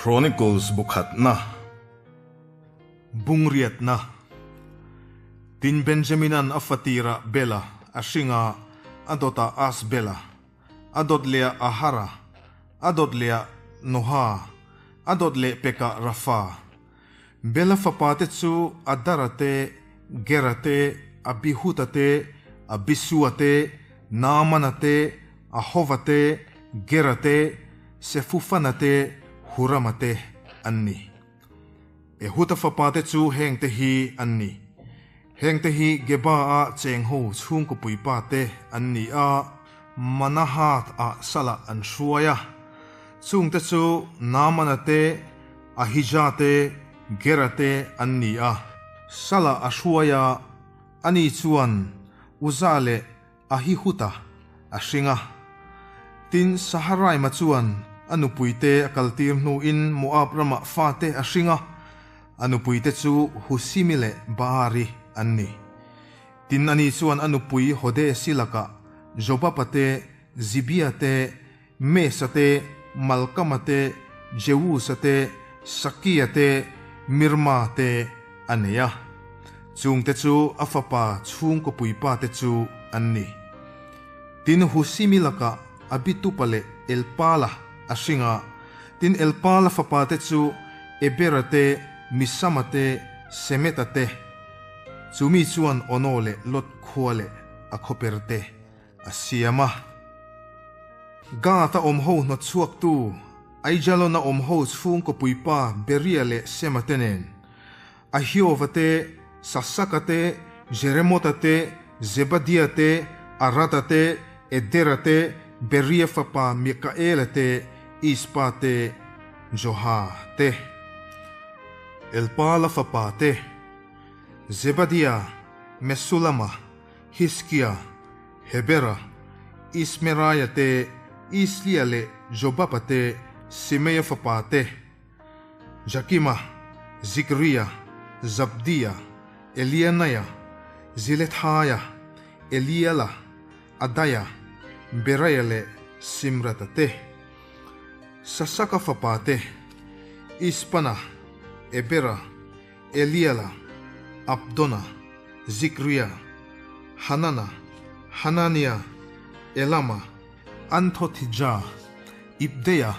Chronicles bu khatna, Bungriatna. Tin Benjaminan a fatirah Bela a hring a, a dawtah Asbela, a dawt lehah Ahara, a dawt lehah Noha, a dawt leh pekah Rafa. Bela fapate chu Adara te, Gera te, Abihuta te, Abisua te, Naamana te, Ahova te, Gera te, Sefufana te, Hurama te an ni. Ehuta fapate chu hengte hi an ni. Hengte hi Geba-a cheng ho chhungkaw puipa te an ni a, Manahath-ah salah an hruai a. Chungte chu Naamana te, Ahija te, Gera te an ni a. Salah a hruai a, ani chuan Uza leh Ahihuta a hring a. Tin, Saharaima chuan a nupuite a kaltir hnuin Moab ramah fate a hring a, a nupuite chu Husimi leh Baari an ni. Tin, ani chuan a nupui Hodesi lakah Jobaba te, Zibia te, Mesa te, Malkama te, Jeusa te, Sakia te, Mirma te a nei a. Chungte chu a fapa chhungkaw puipa te chu an ni. Tin, Husimi lakah Abitupa leh Elpala a hring a. Tin, Elpala fapa te chu Ebera te, Misama te, Semeta te. Chumi chuan Ono leh Lot khua leh a khawper te a siam a. Gath-a awm ho hnawtchhuaktu, Aijalon-a awm ho chhungkaw puipa Beria leh Sema te nen, Ahiova te, Sasaka te, Jeremota te, Zebadia te, Arada te, Edera te, Beria fapa Mikaela te, Ispa te, Joha te, Elpala fapa te, Zebadia, Mesulama, Hiskia, Hebera, Ismeraia te, Islia leh Jobaba te, Simeia fapa te, Jakima, Zikria, Zabdia, Elianaia, Zilethaia, Eliala, Adaia, Beraia leh Simrata te, Sasaka fapa te, Ispana, Ebera, Eliala, Abdona, Zikria, Hanana, Hanania, Elama, Anthothija, Ibdeia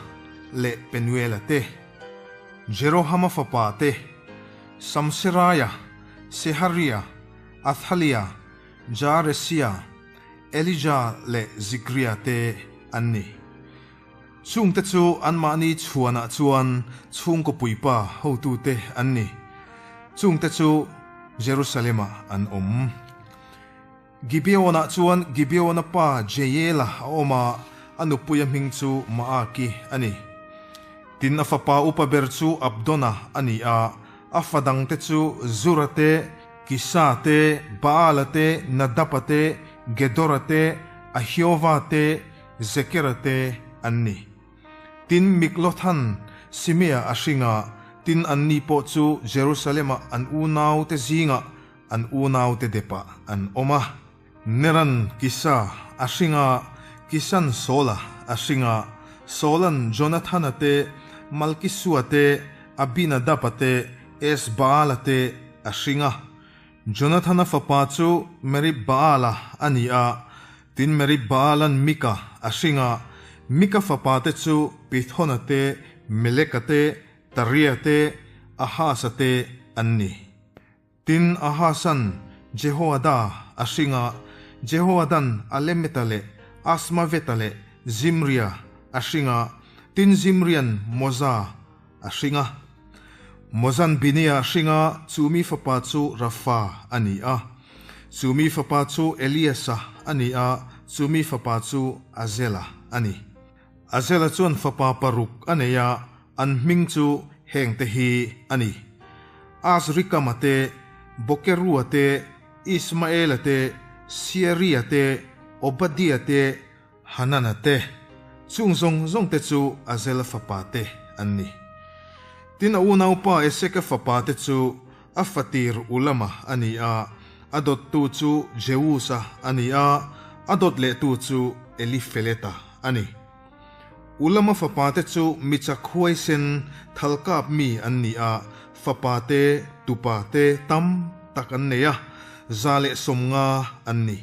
leh Penuela te, Jerohama fapa te, Samseraia, Seharia, Athalia, Jaaresia, Elija leh Zikria te an ni. Chungte chu anmahni chhuanah chuan chhungkaw puipa hotute an ni. Chungte chu Jerusalem-ah an awm. Gibeon-ah chuan Gibeon-a pa Jeiela a awm a, a nupuia hming chu Maaki a ni. Tin, a fapa upa ber chu Abdona a ni a, a fa dangte chu Zura te, Kisa te, Baala te, Nadaba te, Gedora te, Ahiova te, Zekera te an ni. Tin, Miklothan Simea a hring a, tin anni pawh chu Jerusalem-ah an unaute zingah an unaute depah an awm a. Neran Kisa a hring a, Kisan Saula a hring a, Saula'n Jonathana te, Malkisua te, Abinadaba te, Esbaala te a hring a. Jonathana fapa chu Merib-baala a ni a, tin Merib-baala'n Mika a hring a, Mika fapate chu Pithona te, Meleka te, Taria te, Ahasa te an ni. Tin Ahasa'n Jehoada a hring a, Jehoada'n Alemeta leh Asmaveta leh Zimria a hring a, tin Zimria'n Moza a hring a. Mozan Binia a hring a, chumi fapa chu Rafa a ni a. Chumi fapa chu Eliasa a ni a, chumi fapa chu Azela a ni. Azela chuan fapa paruk a nei a, an hming chu hengte hi a ni, Azrikama te, Bokerua te, Ismaela te, Siaria te, Obadia te, Hanana te, chung zawng zawng te chu Azela fapa te an ni. Tin, a unaupa Eseka fapa te chu a fatir Ulama a ni a, a dawttu chu Jeusa a ni a, a dawt lehtu chu Elifeleta a ni. Ulama fapate chu mi chak huaisen thal kap mi an ni a, fapate, tupate tam tak an nei a, 150 an ni.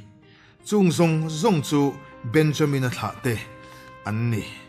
Chung zawng zawng chu Benjamina thlahte an ni.